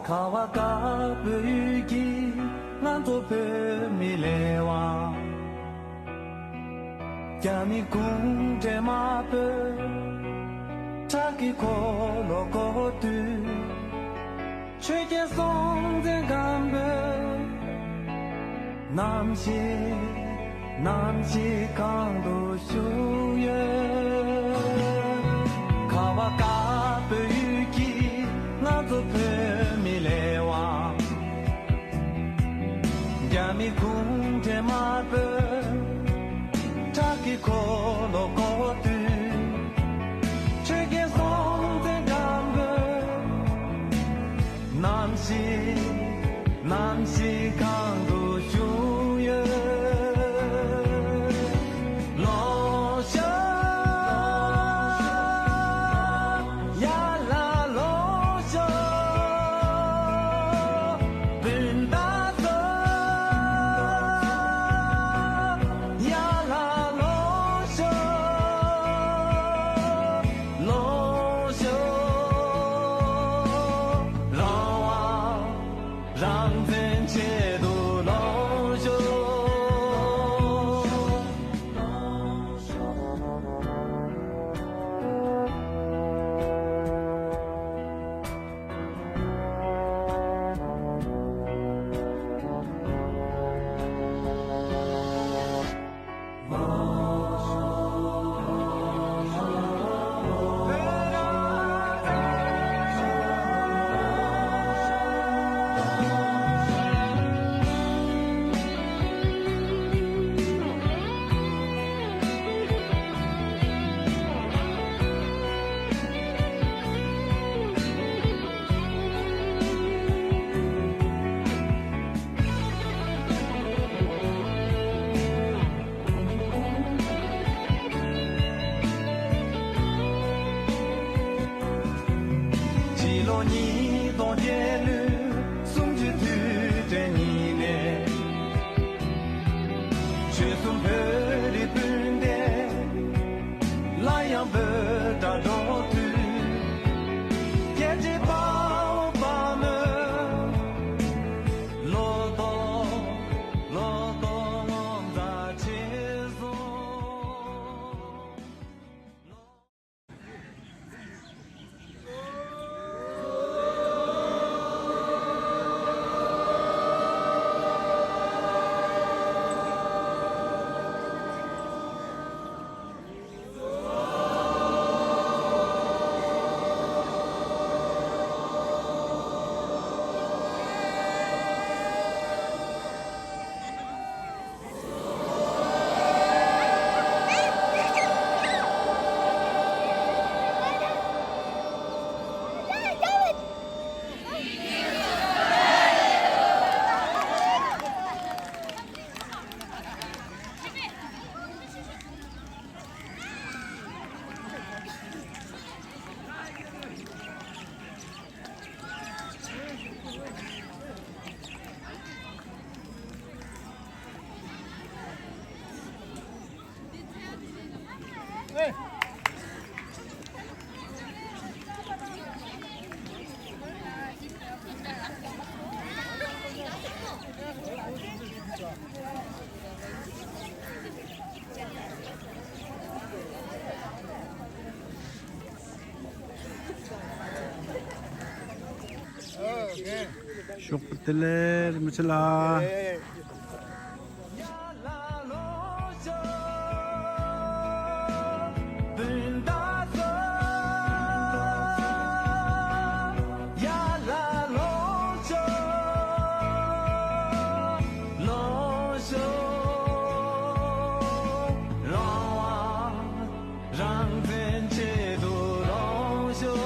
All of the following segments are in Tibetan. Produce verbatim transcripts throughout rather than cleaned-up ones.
ཁ་བ་དཀར་པོའི་ཡུལ་གྱི་ང་ཚོ་བོད་མི་ལས་དབང་། རྒྱ་མི་གུང་ཁྲན་དམར་པོས་ཁྲག་གི་འཁོར་ལོ་བསྐོར་དུས། ཆོས་རྒྱལ་སྲོང་བཙན་སྒམ་པོས་ནམ་ཞིག་ནམ་ཞིག་གང་དུ་བཞུགས་ཡོད། ཁ་བ་དཀར་པོའི་ཡུལ་གྱི་ང་ཚོ་བོད་མི་ལས་དབང་། རྒྱ་མི་གུང་ཁྲན་དམར་པོས་ཁྲག་གི་འཁོར་ལོ་བསྐོར་དུས། ཆོས་རྒྱལ་སྲོང་བཙན་སྒམ་པོས་ནམ་ཞིག་ནམ་ཞིག་གང་དུ་བཞུགས་ཡོད། ལོངས་ཤོག་ཡར་ལ་ལོངས་ཤོག་སྤུན་ཟླ་ཚོ། ཡར་ལ་ལོངས་ཤོག་ལོངས་ཤོག་རང་དབང་རང་བཙན་ཆེད་དུ་ལོངས་ཤོག་ཕྱི་ལོ་ཉིས་སྟོང་བརྒྱད་ལོའི་གསུམ་བཅུའི་དུས་དྲན་ཉིན་ནས། ཆོལ་གསུམ་བོད་རིགས་སྤུན་ཟླ་སླར་ཡང་བོད་ལ་འགྲོ་དུས། རྒྱལ་གཅེས་དཔའ་བོ་དཔའ་མོས་བློ་ཐོག་བློ་ཐོག་ངོ་མཚར་ཆེ་སོང་། ཞོགས་པ་བདེ་ལེགས་རིན་པོ་ཆེ་ལགས། རང་བཙན་ཆེད་དུ་ལོངས་སྤྱོད།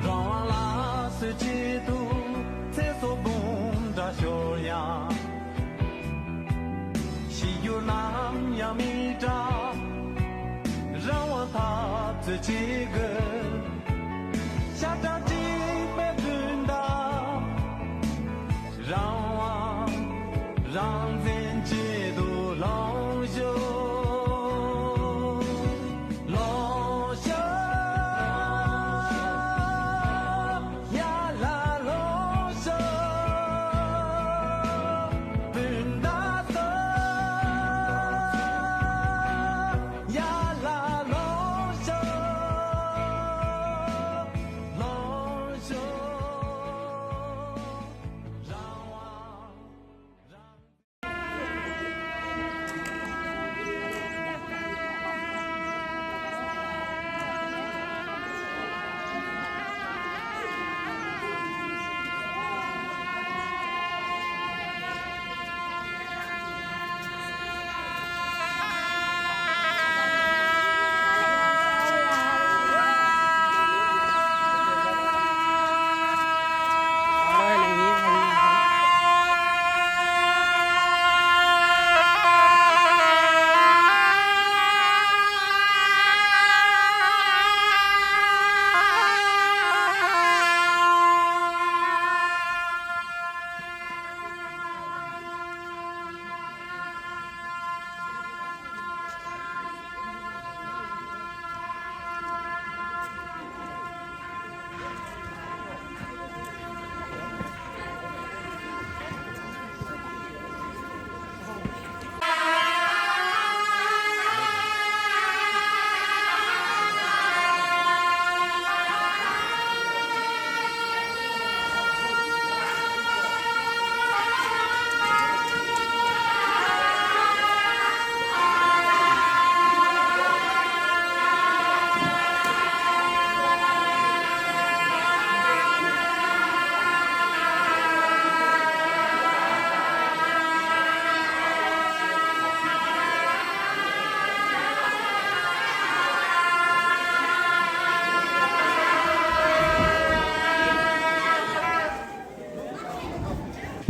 རང་དབང་ལ་སོགས་ཆེད་དུ་ཚེ་སྲོག་འབུམ་ཕྲག་ཤོར་ཡང་། ཤི་རྒྱུ་ནམ་ཡང་མི་འདྲ། རང་དབང་འཐབ་རྩོད་བྱེད་དགོས། ཤ་ཁྲག་གཅིག་པའི་དོན་དག་རང་དབང་རང་བཙན་ཆེད་དུ་ལོངས་སྤྱོད། ལོངས་སྤྱོད། ཡར་ལ་ལོངས་སྤྱོད། སྤུན་ཟླ་ཚོ། ཡར་ལ་ལོངས་སྤྱོད། ལོངས་སྤྱོད། རང་དབང་རང་།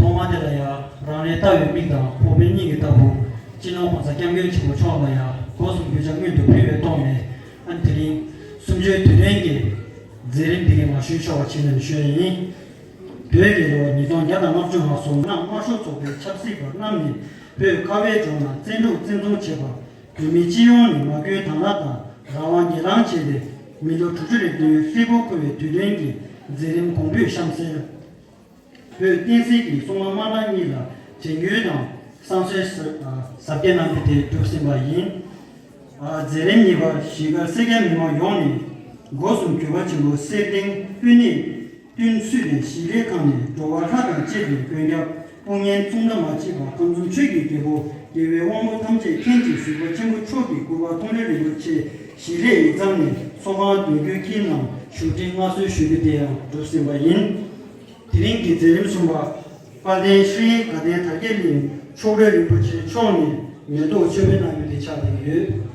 ཐོག་མ་དེ་ལ་ཡང་རང་རེའི་ལྟ་བའི་མིག་དང་འཕགས་པའི་སྙིང་གི་ལྟ་བུ། སྤྱི་ནོར་༸གོང་ས་༸སྐྱབས་མགོན་ཆེན་པོ་མཆོག་ལ་ཡང་སྒོ་གསུམ་གུས་ཕྱག་སྔོན་དུ་ཕུལ་བའི་ཐོག་ནས། ཨ་ནི་དེ་རིང་གསུམ་བཅུའི་དུས་དྲན་གྱི་མཛད་རིམ་འདི་གའི་མ་ཞུས་ཆོག་པ་བྱས་ནས་ཞུ་ཡ་ཡིན། བོད་ཀྱི་ལོ་ཉིས་སྟོང་བརྒྱ་དང་ལྔ་བཅུ་ང་གསུམ་ནང་དམར་ཤོག་ཚོགས་པའི་ཆབ་སྲིད་པ་རྣམས་ནས་བོད་ཁ་བའི་ལྗོངས་ན་བཙན་འཁྲུག་བཙན་བཟུང་བྱས་པ། བོད་མི་སྤྱི་ཡོངས་ནས་མ་བསྐུལ་དང་བླངས་དང་རང་དབང་སྒེར་ལངས་བྱས་ཏེ། མི་ལོ་དྲུག་ཅུ་རེ་བདུན་ཧྲིལ་པོ་འཁོར་བའི་དུས་དྲན་གྱི་མཛད་རིམ་གོང་འབུལ་གཤམ་གསལ། བོད་བསྟན་སྲིད་ཀྱི་སྲུང་མ་དམར་ནག་གཉིས་ལ་དྲན་སྐུལ་དང་བསང་གསོལ་ཟབ་རྒྱས་གནང་རྒྱུ་དེ་གྲུབ་ཟིན་པ་ཡིན། མཛད་རིམ་གཉིས་པར་གཞིས་སྒར་སེར་སྐྱ་མི་མང་ཡོངས་ནས་སྒོ་གསུམ་གུས་པ་ཆེན་པོ་གསེར་ལྡན་དཔོན་གནས་བསྟུན་ཚུལ་ནས་གཞིས་ལས་ཁང་ནས་འགྲོ་བ་ལྷ་དང་བཅས་པའི་མགོན་སྐྱབས་དཔུང་གཉེན་གཙུག་ན་མ་མཆིས་པ་ཁམས་གསུམ་ཆོས་ཀྱི་རྒྱལ་པོ་རྒྱལ་བའི་དབང་པོ་ཐམས་ཅད་མཁྱེན་ཅིང་གཟིགས་པ་ཆེན་པོ་མཆོག་གི་སྐུ་པར་མཐོང་གྲོལ་རིན་པོ་ཆེ་གཞིས་ལས་ཡིག་ཚང་ནས་ཚོགས་ཁང་མདུན་བསྐྱོད་ཀྱི་ནང་བཞུགས་ཁྲིའི་མངའ་གསོལ་ཞུ་རྒྱུ་དེ་ཡང་གྲུབ་ཟིན་པ་ཡིན། དེ་རིང་གི་མཛད་རིམ་གསུམ་པ། དཔལ་ལྡན་ཤྲི་དགའ་ལྡན་དར་རྒྱས་གླིང་ཆོག་སྒྲིལ་རིན་པོ་ཆེ་མཆོག་ནས་མེ་ཏོག་མཆོད་འབུལ་གནང་རྒྱུ་དེ་ཆགས་བསྡད་ཀྱི་ཡོད།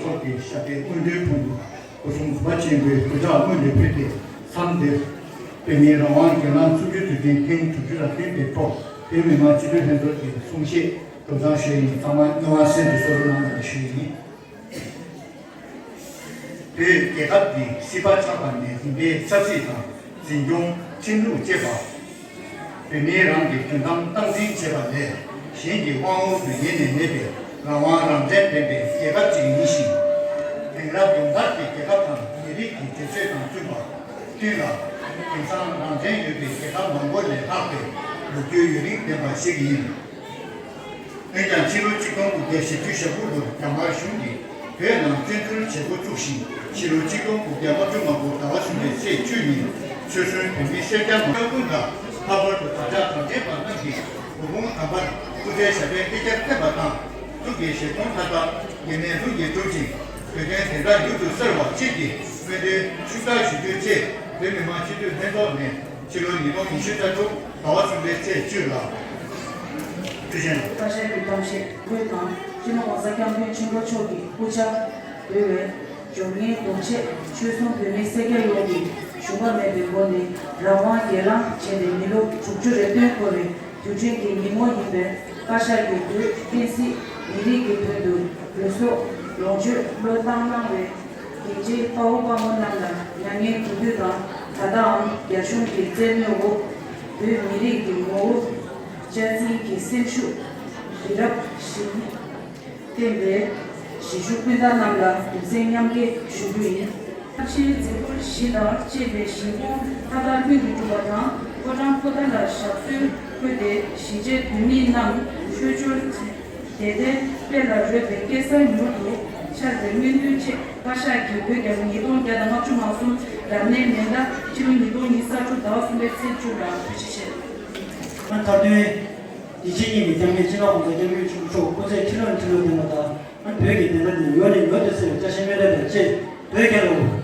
མཆོག་གི་ཞབས་པད་མངོན་མཐོའི་དྲུང་དུ་སྐུ་གསུང་ཐུགས་རྗེ་ཆེན་པོའི་གུས་ཕྱག་སྔོན་ནས་ཕུལ་ཏེ། མཚམས་འདིར་བོད་མིའི་རང་དབང་སྒེར་ལངས་གསུམ་བཅུའི་དུས་ཆེན་ཐེངས་དྲུག་ཅུ་རེ་བདུན་པའི་ཐོག་བོད་མི་མང་སྤྱི་འཐུས་ལྷན་ཚོགས་ཀྱི་གསུང་བཤད་སྒྲོག་སྦྱང་ཞུས་ཡིན། ཚང་མ་མངོན་པ་སེམས་ཀྱིས་གསོལ་རོགས་གནང་ཞུས་ཡིན། བོད་རྒྱལ་ཁབ་ཀྱི་སྲིད་པ་ཆགས་པ་ནས་བཟུང་སྟེ་ཆབ་སྲིད་དང་འཛིན་སྐྱོང་ཁྲིམས་ལུགས་བཅས་པ་བོད་མིའི་རང་གི་དོན་དམ་སྟངས་འཛིན་བྱས་པ་ལས་གཞན་གྱི་དབང་འོག་ཏུ་ཡེ་ནས་མེད་པའི་རང་དབང་རང་བཙན་ལྡན་པའི་རྒྱལ་ཁབ་ཅིག་ཡིན་ཞིང་། དེང་རབས་ཡོངས་གསར་གྱི་རྒྱལ་ཁབ་དང་མི་རིགས་ཀྱི་འགྲན་རྩོད་དང་བསྟུན་པ་བསྟུན་ལ། དེང་སང་རང་བཙན་ཡོད་པའི་རྒྱལ་ཁབ་མང་པོ་ལས་ལྷག་པའི་ལོ་རྒྱུས་ཡུན་རིང་ལྡན་པ་ཞིག་ཡིན། འོན་ཀྱང་ཕྱི་ལོ་ཆིག་སྟོང་དགུ་བརྒྱ་བཞི་བཅུ་ཞེ་དགུ་ལོར་རྒྱ་དམར་གཞུང་གིས་བོད་ནང་བཙན་འཛུལ་བྱེད་འགོ་བཙུགས་ཤིང་། ཕྱི་ལོ་ཆིག་སྟོང་དགུ་བརྒྱ་ལྔ་བཅུ་ང་དགུ་ཟླ་བ་གསུམ་པའི་ཚེས་བཅུ་ཉིན་ཆོལ་གསུམ་བོད་མིའི་སེར་སྐྱ་མང་སྟོན་དང་། ལྷག་པར་དུ་དམ་བཅའ་དམ་བཅས་པ་རྣམས་ཀྱིས་དགུང་དགོང་དམ་པར་སྐུ་ཚེ་ཞབས་པད་བསྐལ་བརྒྱར་བརྟན་པ་དང་། ཐུགས་ཀྱི་བཞེད་དོན་མཐའ་དག་ཡེ་ནས་ལྷུན་གྱིས་གྲུབ་ཅིང་། བོད་དོན་བདེན་མཐའ་མྱུར་དུ་གསལ་བ་བཅས་ཀྱི་སྨོན་འདུན་ཤུགས་དྲག་ཞུ་རྒྱུ་བཅས་བོད་མི་མང་སྤྱི་འཐུས་ལྷན་ཚོགས་ནས། ཕྱི་ལོ་ཉིས་སྟོང་ཉི་ཤུ་རྩ་དྲུག་ཟླ་བ་གསུམ་པའི་ཚེས་བཅུ་ལ། བཀའ་ཤག་གི་གཏམ་བཤད་འགོད་དང་། སྤྱི་ནོར་༸གོང་ས་༸སྐྱབས་མགོན་ཆེན་པོ་མཆོག་གི་སྐུ་ཕྱྭ་འབུལ་བའི་སྦྱོར་ངན་ལྡོག་ཆེད་ཆོལ་གསུམ་བོད་མི་སེར་སྐྱ་ཡོངས་ཀྱིས་ཞུམ་པ་མེད་པའི་སྒོ་ནས་རང་དབང་སྒེར་ལངས་བྱས་ནས་མི་ལོ་དྲུག་ཅུ་རེ་བདུན་འཁོར་བའི་དུས་དྲན་གྱི་ཉིན་མོ་ཡིན་པས། བཀའ་ཤག་གི་བོད་བསྟན་སྲིད་མི་རིགས་ཀྱི་དོན་དུ་ལུས་སྲོག་ལོངས་སྤྱོད་བློས་བཏང་གནང་བའི་རྒན་གཞོན་དཔའ་བོ་དཔའ་མོ་རྣམས་ལ་མྱ་ངན་གུས་འདུད་དང་། ད་ལྟའང་རྒྱ་གཞུང་གི་བཙན་གནོན་འོག་བོད་མི་རིགས་ཀྱི་ངོ་བོ་སྐྱག་རྫུན་གྱི་སེམས་ཤུགས་རི་རབ་བཞིན་བརྟན་པའི་གཞིས་བཞུགས་སྤུན་ཟླ་རྣམས་ལ་གུས་བརྩི་མཉམ་སྐྱེད་ཞུ་རྒྱུ་ཡིན། ཚབས་ཆེའི་རྫིང་བུ་བཞི་དང་བཅས་པའི་གཞིས་ཁོངས་མཐའ་དག་ལྷུན་གྱིས་གྲུབ་པ་དང་། ཕོ་བྲང་པོ་ཏཱ་ལར་ཞབས་སོར་འཁོད་དེ་གཞིས་བྱེས་བོད་མི་རྣམས་ཆོས་འབྱོར་དད་ལྡན་དཔལ་ལ་རོལ་པའི་སྐྱེས་ས་མྱུར་དུ་འཆར་བའི་སྨོན་འདུན་ཆེད། བཀའ་ཤག་གིས་བོད་རྒྱལ་ལོ་ཉིས་སྟོང་བརྒྱ་དང་ལྔ་བཅུ་ང་གསུམ་རབ་གནས་མེ་ཟླ་ཕྱི་ལོ་ཉིས་སྟོང་ཉི་ཤུ་རྩ་དྲུག་ཟླ་བ་གསུམ་པའི་ཚེས་བཅུ་ལ་གུས་ཞབས་ཆེ། མཐའ་དོན་ཡིད་ཆེས་སྙིང་ནས་སྐྱབས་མགོན་སྤྱི་ནོར་༸གོང་ས་༸སྐྱབས་མགོན་ཆེན་པོ་མཆོག་སྐུ་ཚེ་ཁྲི་ལོ་ནས་ཁྲི་ལོ་བརྟན་པ་དང་། བོད་ཀྱི་བདེན་མཐའ་དེ་མྱུར་ནས་མྱུར་དུ་གསལ་བའི་བཀྲ་ཤིས་སྨོན་འདུན་དང་བཅས། བོད་རྒྱལ་ལོ།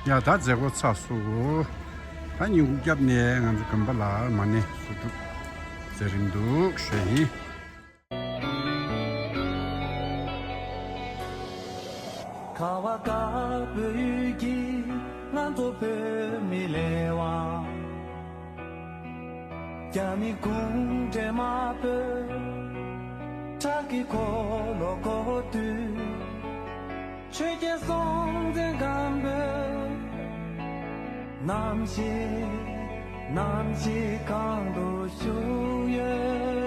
ཡ་ད་མཛད་སྒོ་ཚར་སོང་། ད་ཉིན་གུང་སྐྱབས་ནས་ང་ཚོ་དགོན་པ་ལ་མ་ཎི་བསུ་སྒྲུབ་མཛད་རིམ་འདུག་ཞུ་ཡིན། ཁ་བ་དཀར་པོའི་ཡུལ་གྱི་ང་ཚོ་བོད་མི་ལས་དབང་། རྒྱ་མི་གུང་ཁྲན་དམར་པོས་ཁྲག་གི་འཁོར་ལོ་བསྐོར་དུས། ཆོས་རྒྱལ་སྲོང་བཙན་སྒམ་པོས་རྣམ་ཤེས་རྣམ་ཤེས་གང་དུ་བཞུགས་ཡོད།